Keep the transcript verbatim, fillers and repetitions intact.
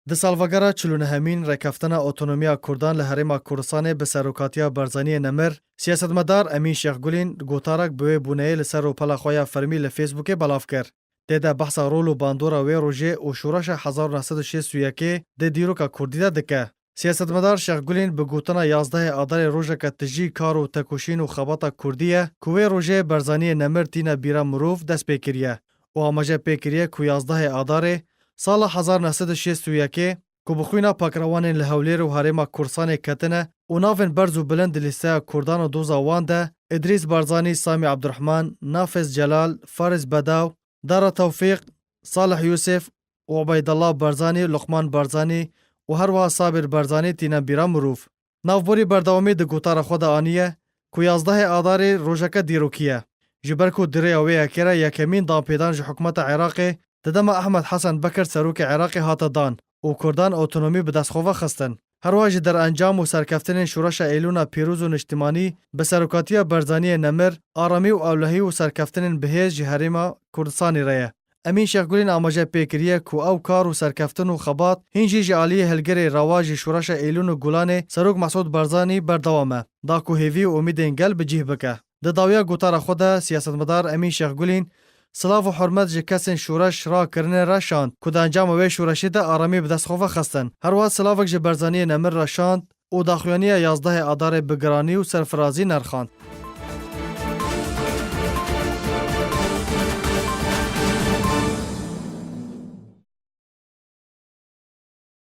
Di salvegera çil û nehemîn rêkeftina otonomiya Kurdan li Herêma Kurdistanê bi serokatiya Barzaniyê Nemir, siyasetmedar Emîn Şêxgulîn gotarek bi wê bûneyê li ser rûpela xwe ya fermî li Facebookê belav kir. Tê de behsa rol û bandora wê rojê û şoreşa hezar û neh sed û şêst û yekê di dîroka Kurdî de dike. Siyasetmedar Şêxgulîn bi gotina yazdehê Adarê rojeke tijî kar û tekoşîn û xebata Kurdî ye ku wê rojê Barzaniyê Nemir tîne bîra mirov dest pê kiriye û amaje pê kiriye ku yazdehê Adarê sala hezar neh sed û şêst û yekê ku bi xwîna pakrewanên li Hewlêr û Herêma Kurdistanê ketine û navên berz û bilind di lîsteya Kurdan û doza wan de Idrîs Barzanî, Samî Ebdurehman, Nafez Celal, Fariz Bedaw, Dara Tewfîq, Salih Yûsif û Ubeydullah Barzanî, Luqman Barzanî û herwiha Sabir Barzanî tîne bîra mirov. Navborî berdewamî di gotara xwe de aniye ku yazdehê Adarê rojeke dîrokî ye. Ji ber ku di rêya wê yekê re yekemîn danpêdan ji hikûmeta Iraqê di dema Ehmed Hesen Bekir serokê Iraqê hate dan û Kurdan otonomî bi dest xwe ve xistin. Herwiha ji derencam û serkeftinên Şoreşa Êlûna pîroz û niştimanî bi serokatiya Barzaniyê Nemir, aramî û ewlehî û serkeftinên bihêz ji Herêma Kurdistanê re ye. Emîn Şêxgulîn amaje pê kiriye ku ew kar û serkeftin û xebat hîn jî ji aliyê hilgirê rewa jî Şoreşa Êlûn û Gulanê Serok Mesûd Barzanî berdewam e, da ku hêvî û umîdên gel bi cih bike. Di dawiya gotara xwe de siyasetmedar Emîn Şêxgulîn silav û hurmet ji kesên şoreş rakirine re şand ku di encama wê şoreşê de aramî bi dest xwe ve xistin. Herwiha silavek ji Barzaniyê Nemir re şand û daxuyaniya yazdehê Adarê bi giranî û serfirazî nerxand.